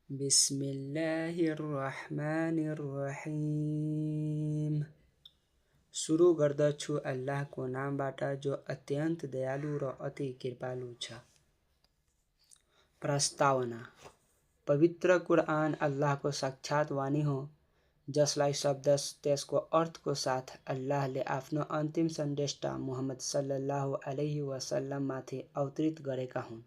बिस्मिल्लाहिर्रहमानिर्रहीम। सुरु गर्दछु अल्लाहको नामबाट जो अत्यन्त दयालु र अति कृपालु छ। प्रस्तावना। पवित्र कुरआन अल्लाहको साक्षात वाणी हो, जसलाई शब्द त्यसको अर्थको साथ अल्लाहले आफ्नो अन्तिम सन्देष्टा मुहम्मद सल्लल्लाहु अलैहि वसल्लम माथि अवतरित गरेका हुन्,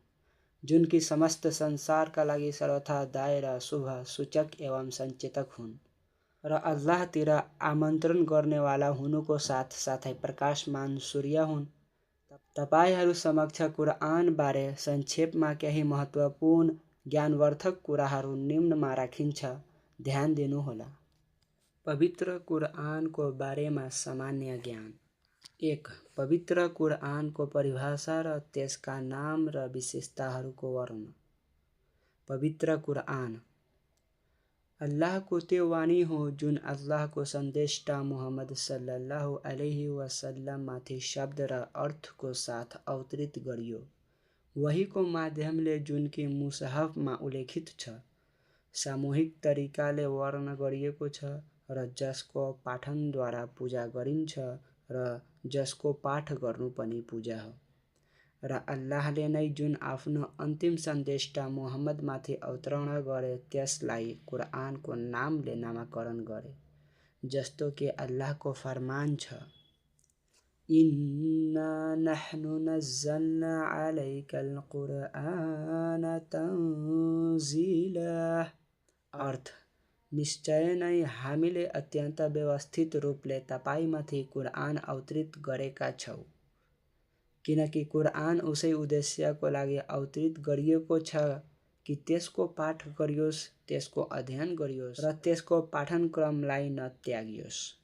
जुन कि समस्त संसारका लागि सर्वथा दाय र शुभ सूचक एवं सञ्चेतक हुन् र अल्लाहतिर आमन्त्रण गर्नेवाला हुनुको साथ साथै प्रकाशमान सूर्य हुन्। तपाईहरू समक्ष कुरआन बारे संक्षेपमा केही महत्त्वपूर्ण ज्ञानवर्धक कुराहरू निम्नमा राखिन्छ, ध्यान दिनुहोला। पवित्र कुरआनको बारेमा सामान्य ज्ञान। 1. पवित्र कुरआनको परिभाषा र त्यसका नाम र विशेषताहरूको वर्णन। पवित्र कुरआन अल्लाहको त्यो वाणी हो जुन अल्लाहको सन्देष्टा मुहम्मद सल्लल्लाहु अलैहि वसल्लम माथि शब्द र अर्थको साथ अवतरित गरियो। वहीको माध्यमले जुन कि मुसहफमा उल्लेखित छ, सामूहिक तरिकाले वर्णन गरिएको छ र जसको पाठनद्वारा पूजा गरिन्छ र जसको पाठ गर्नु पनि पूजा हो। र अल्लाहले नै जुन आफ्नो अन्तिम सन्देष्टा मुहम्मद माथि अवतरण गरे त्यसलाई कुरआनको नामले नामकरण गरे, जस्तो कि अल्लाहको फरमान छ, इन्ना नहनु नज्जलना अलैकल कुरआन तन्जीला। अर्थ, निश्चय नै हामीले अत्यन्त व्यवस्थित रूपले तपाईमाथि कुरआन अवतरित गरेका छौँ, किनकि कुरआन उसै उद्देश्यको लागि अवतरित गरिएको छ कि त्यसको पाठ गरियोस्, त्यसको अध्ययन गरियोस् र त्यसको पाठनक्रमलाई नत्यागियोस्।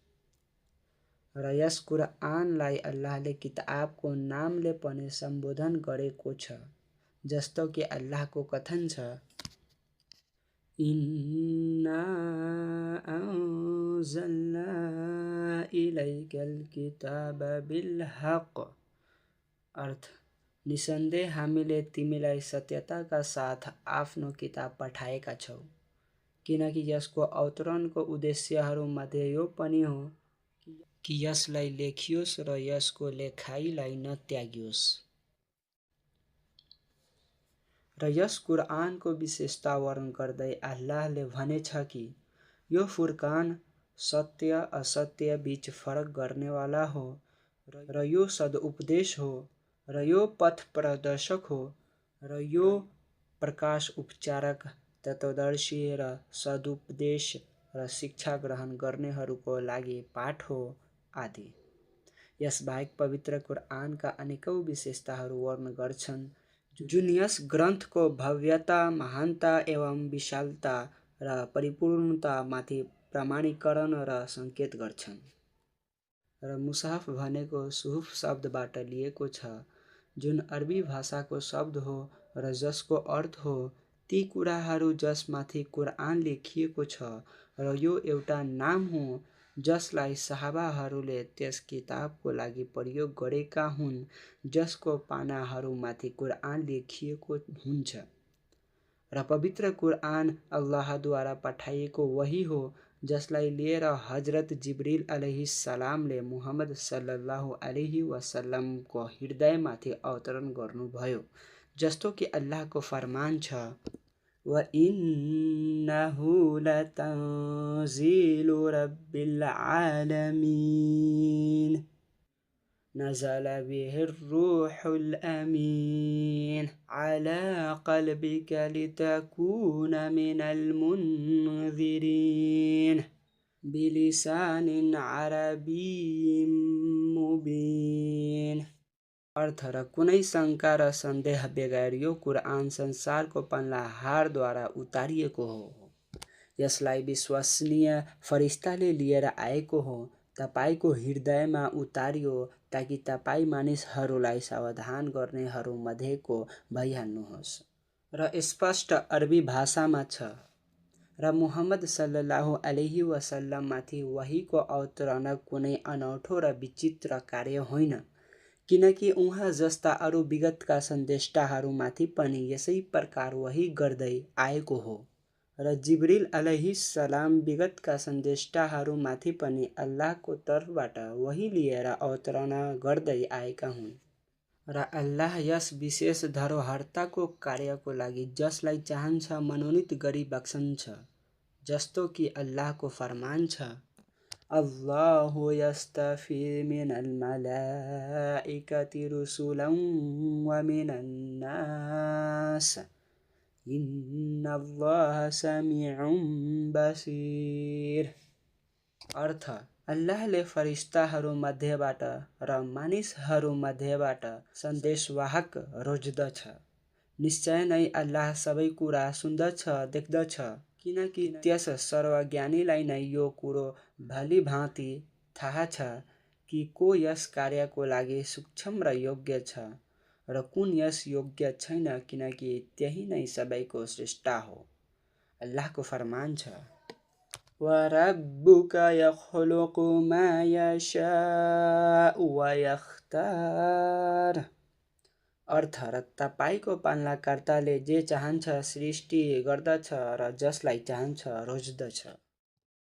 र यस कुरआनलाई अल्लाहले किताबको नामले पनि सम्बोधन गरेको छ, जस्तो कि अल्लाहको कथन छ, इन्ना अन्जलना इलैकल किताब बिलहक। अर्थ, निसन्देह हामीले तिमीलाई सत्यताका साथ आफ्नो किताब पठाएका छौँ, किनकि यसको अवतरणको उद्देश्यहरूमध्ये यो पनि हो कि यसलाई लेखियोस् र यसको लेखाइलाई नत्यागियोस्। र यस कुरआनको विशेषता वर्णन गर्दै अल्लाहले भनेछ कि यो फुर्कान सत्य असत्य बीच फरक गर्नेवाला हो र यो सदुपदेश हो र यो पथ प्रदर्शक हो र यो प्रकाश उपचारक, तत्वदर्शी र सदुपदेश र शिक्षा ग्रहण गर्नेहरूको लागि पाठ हो आदि। यसबाहेक पवित्र कुरआनका अनेकौं विशेषताहरू वर्णन गर्छन् जुन यस ग्रन्थको भव्यता, महानता एवं विशालता र परिपूर्णतामाथि प्रमाणीकरण र सङ्केत गर्छन्। र मुसहफ भनेको सुहुफ शब्दबाट लिएको छ, जुन अरबी भाषाको शब्द हो र जसको अर्थ हो ती कुराहरू जसमाथि कुरआन लेखिएको छ, र यो एउटा नाम हो जसलाई सहाबाहरूले त्यस किताबको लागि प्रयोग गरेका हुन् जसको पानाहरूमाथि कुरआन लेखिएको हुन्छ। र पवित्र कुरआन अल्लाहद्वारा पठाइएको वही हो जसलाई लिएर हजरत जिब्रिल अलैहिस्सलामले मुहम्मद सल्लल्लाहु अलैहि वसल्लमको हृदयमाथि अवतरण गर्नुभयो, जस्तो कि अल्लाहको फरमान छ, व इन्नहु लतन्जीलु रब्बिल आलमीन नज़ल बिहिर रूहुल अमीन अला क़ल्बिक लितकून मिनल मुन्ज़िरीन बिलिसानिन अरबिय्यिम मुबीन। अर्थ, र कुनै शङ्का र सन्देह बगैर यो कुरआन संसारको पालनहारद्वारा उतारिएको हो। यसलाई विश्वसनीय फरिस्ताले लिएर आएको हो, तपाईको हृदयमा उतारियो ताकि तपाई मानिसहरूलाई सावधान गर्नेहरूमध्येको भइहाल्नुहोस्। र स्पष्ट अरबी भाषामा छ। र मुहम्मद सल्लल्लाहु अलैहि वसल्लममाथि वहीको अवतरण कुनै अनौठो र विचित्र कार्य होइन, किनकि उहाँ जस्ता अरू विगतका सन्देष्टाहरूमाथि पनि यसै प्रकार वही गर्दै आएको हो र जिब्रिल अलैहिस्सलाम विगतका सन्देष्टाहरूमाथि पनि अल्लाहको तर्फबाट वही लिएर अवतरण गर्दै आएका हुन् र अल्लाह यस विशेष धरोहरताको कार्यको लागि जसलाई चाहन्छ मनोनित गरी बक्सन्छ, जस्तो कि अल्लाहको फरमान छ, अल्लाहु यस्तफी मिनल मलाइकति रुसुलन व मिनन नास इन्नल्लाह समीउन बसिर। अर्थ, अल्लाहले फरिस्ताहरू मध्येबाट र मानिसहरू मध्येबाट सन्देशवाहक रोज्दछ। निश्चय नै अल्लाह सबै कुरा सुन्दछ, देख्दछ, किनकि त्यस सर्वज्ञानीलाई नै यो कुरो भली भाँति थाहा छ कि को यस कार्यको लागि सक्षम र योग्य छ र कुन यस योग्य छैन, किनकि त्यही नै सबैको स्रष्टा हो। अल्लाहको फरमान छ, वरब्बुक यख्लुकु मा यशाउ व यख्तार। अर्थ, र तपाईको पालनकर्ताले जे चाहन्छ सृष्टि गर्दछ र जसलाई चाहन्छ रोज्दछ।